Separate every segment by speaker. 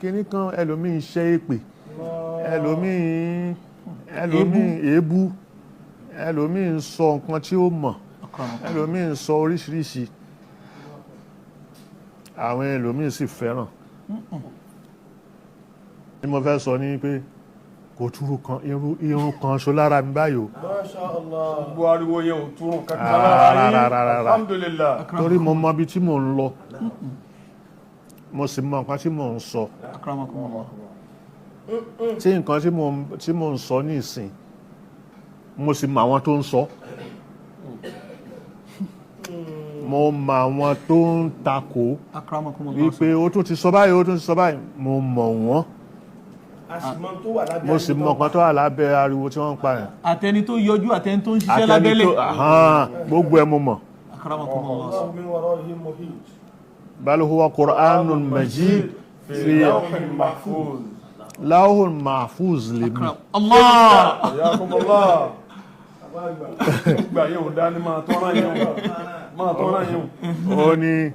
Speaker 1: Kinní kan, ẹlòmíì ṣẹ́ èpè, ẹlòmíì èébú, ẹlòmíì ń sọ nǹkan tí ó mọ̀, ẹlòmíì ń sọ oríṣiríṣi. Àwọn ẹlòmíì sì fẹ́ràn. Ní mo fẹ́ sọ ní pé kò túrú kan irun kan ṣo lára mi báyìí o.
Speaker 2: Masha Allah.
Speaker 3: Gbogbo ariwo yẹn ò túrùn kankan lára yín.
Speaker 1: Rárá.
Speaker 3: Alhamdulillah.
Speaker 1: Torí mo mọ ibi tí mò ń lọ, mo sì mọ nǹkan tí mò ń sọ.
Speaker 4: Akramakumullah.
Speaker 1: Tí nǹkan tí mò ń sọ ní ìsìn, mo sì mọ àwọn tó ń sọ, mo mọ àwọn tó ń takò
Speaker 4: Akramakumullah.
Speaker 1: wípé ó tún ti sọ báyìí, ó tún ti sọ báyìí. Mo mọ̀ wọ́n.
Speaker 2: A sì mọ tó wà lábẹ́
Speaker 1: Mo sì mọ nǹkan tó wà lábẹ́ ariwo tí wọ́n ń pa yẹn.
Speaker 4: Àtẹni tó yọjú, àtẹni tó ń ṣiṣẹ́
Speaker 1: Àtẹni
Speaker 4: lábẹ́lẹ̀.
Speaker 1: tó ahán, gbogbo ẹ mo mọ̀.
Speaker 4: Akramakumullah.
Speaker 2: Allahu min wara'ihim muhit.
Speaker 1: Bal huwa Qur'anun majid
Speaker 3: fi lawhin mahfuz.
Speaker 1: Lawhun mahfuz lèmi.
Speaker 4: Allah.
Speaker 3: Hayyakumullah. Gbà yóò dání máa tọ́ra yẹn o. Máa tọ́ra yẹn o.
Speaker 1: Ó ní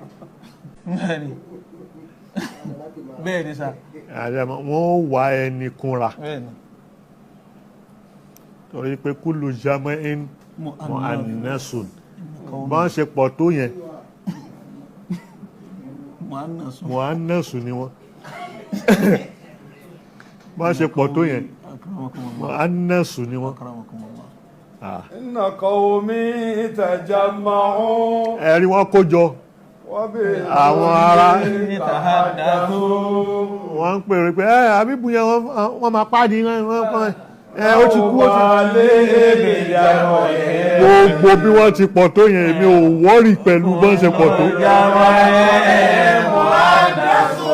Speaker 4: Bẹ́ẹ̀ni. Bẹ́ẹ̀ni sà.
Speaker 1: Àdàmọ́, wọ́n wá ẹni kúnra.
Speaker 4: Bẹ́ẹ̀ni.
Speaker 1: Torí pé kullu jama'in mu'annasun, bọ́n ṣe pọ̀ tó yẹn,
Speaker 4: Mu'annasun.
Speaker 1: Mu'annasun ni wọ́n. Bọ́n ṣe pọ̀ tó yẹn,
Speaker 4: Akramakumullah.
Speaker 1: mu'annasun ni wọ́n.
Speaker 4: Akramakumullah.
Speaker 3: Inna qawmi tajamma'u.
Speaker 1: Ẹ̀rí wọn kó jọ
Speaker 3: wa bi
Speaker 1: àwọn ará
Speaker 4: Tahaddathu.
Speaker 1: wọ́n ń pèrè pé ẹ àbíbu yẹn, wọ́n máa pàdé wọ́n ẹ ó ti kú, ó ti gbogbo bí wọ́n ti pọ̀ tó yẹn, èmi ò wọ́rì pẹ̀lú bọ́n ṣe pọ̀ tó,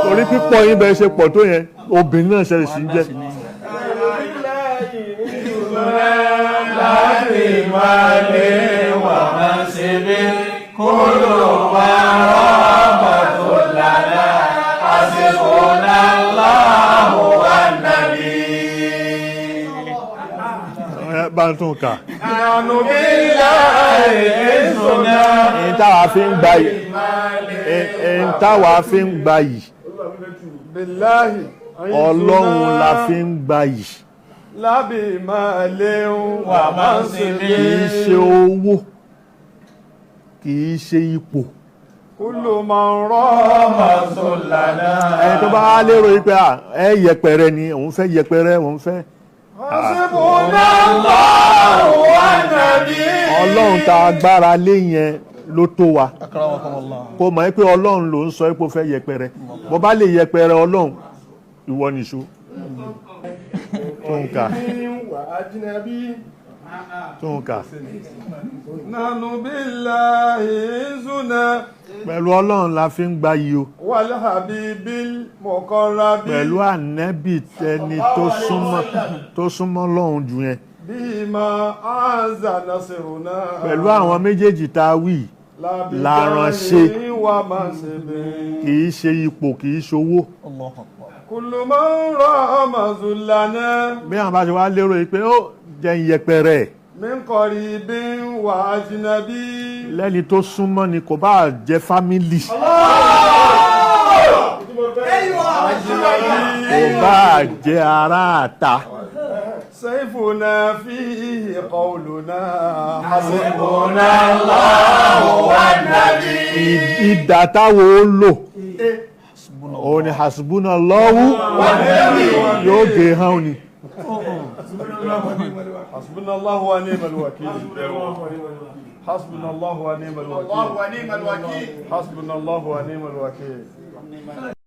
Speaker 1: torí pípọ̀ yín bẹ́ẹ̀ ṣe pọ̀ tó yẹn, obìnrin náà ṣe sì ń jẹ́. Ẹ bá ń tún kà.
Speaker 3: Nanu billahi izuna.
Speaker 1: Ẹ̀yin táwa fi ń gba yìí, ẹ̀yin táwa fi ń gba yìí,
Speaker 3: Billahi.
Speaker 1: Ọlọ́run la fi ń gba yìí.
Speaker 3: Lábì máa léun wà máa ń ṣe
Speaker 1: Kì í ṣe owó, kì í ṣe ipò.
Speaker 3: Kullu man rama sullana.
Speaker 1: Ẹni tó bá lérò yìí pé à, ẹ yẹpẹrẹ ni òun fẹ́, yẹpẹrẹ òun fẹ́.
Speaker 3: Hasbunallahu wan nabi.
Speaker 1: Ọlọ́run tá agbára lé yẹn ló tó wa.
Speaker 4: Akramakumullah.
Speaker 1: Kó mọ̀ pé Ọlọ́run ló ń sọ pé ó fẹ́ yẹpẹrẹ. Bó bá lè yẹpẹrẹ Ọlọ́run, ìwọ nìṣó tó ń kà.
Speaker 2: Wa ajnabi.
Speaker 1: Tó ń kà.
Speaker 3: Nanu billahi izuna.
Speaker 1: Pẹ̀lú Ọlọ́run la fi ń gba yìí o.
Speaker 3: Wal habibil muqarrabi.
Speaker 1: Pẹ̀lú ànẹ́bì tẹni tó súnmọ́, tó súnmọ́ Ọlọ́run jù yẹn.
Speaker 3: Bima azza nasruna.
Speaker 1: Pẹ̀lú àwọn méjèèjì tá a wí la ránṣẹ́.
Speaker 3: Wa mansibin.
Speaker 1: Kì í ṣe ipò, kì í ṣowó.
Speaker 4: Allahu akbar.
Speaker 3: Kullu man rama zullana.
Speaker 1: Bí àwọn bá ṣe wá lérò yìí pé ó jẹ́ ń yẹpẹrẹ ẹ̀,
Speaker 3: Min qaribin wa ajnabi.
Speaker 1: Lẹ́ni tó súnmọ́ ni, kò bá jẹ́ family, kò bá jẹ́ ará àta.
Speaker 3: Sayfuna fihi qawluna hasbunallahu wan nabi.
Speaker 1: Ìdà táwo ó lò òun ni hasbunallahu, yóò gé hàn ni.
Speaker 3: Hasbunallahu wa ni'mal wakil. Hasbunallahu wa ni'mal wakil.
Speaker 2: Allahu wa ni'mal wakil.
Speaker 3: Hasbunallahu wa ni'mal wakil.